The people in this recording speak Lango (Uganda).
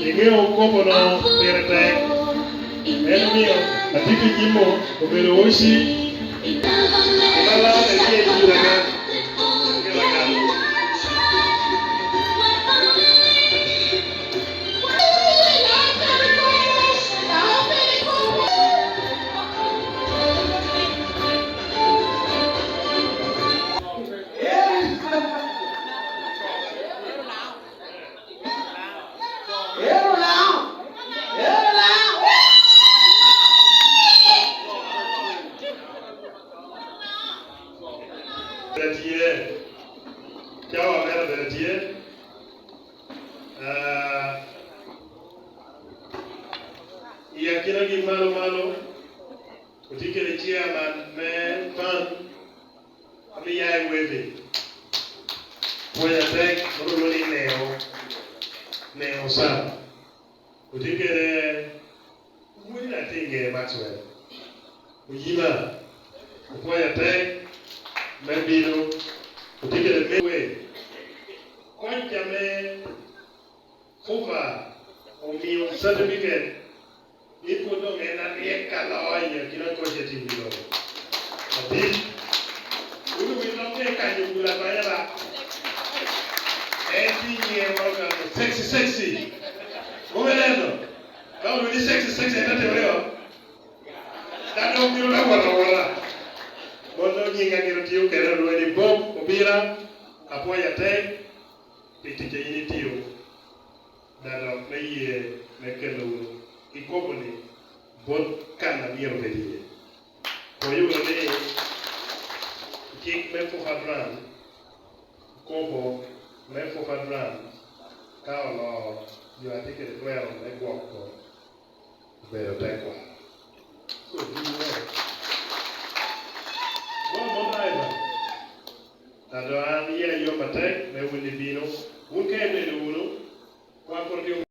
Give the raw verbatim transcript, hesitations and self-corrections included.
Iŋeo kobo-no pire tek, en omio atito nyimo obedo oci. Bala tye i kite man. Ero Lango! Ero Lango! Bedo tye. Cawa mere bedo tye. Ah, i akinagi malo malo, otye kede chairman me pan ame ya i Weve. Pwoyo atek, orumo ni Neo, Neo Sam. Otye kede wodi atin ŋe Maxwell. Oyima, opwoyo atek me bino, otye kede me we. Kony ame Fufa omio certificate ni pwod doŋ en aryek aloyo i akina coc i tim lobo. Adit, wun owinyo dok me kanyo bul abanya ba? En tye i nyiŋe moro kano, sexy, sexy. Mom en eno? Ka olwongo ni sexy, sexy, en atimere o? Dano obino dok wot awota. Mon doŋ nyiŋ agin otio kede olwongo ni Bob Obira, apwoyo atek pi tic a yin itio, da dok me ye me kelo wunu ikobo-ni bot kan a myero obed iye. Pwoyo wunu ni cik me Fufa Drum, kobo me Fufa Drum, ka oloo, jo a tye kede twero me gwoko obedo tekwa. So, gin me. Won mom driver. Ado an iya yom atek me wun ibino. Wun ka ibedo wunu, wan pwod tye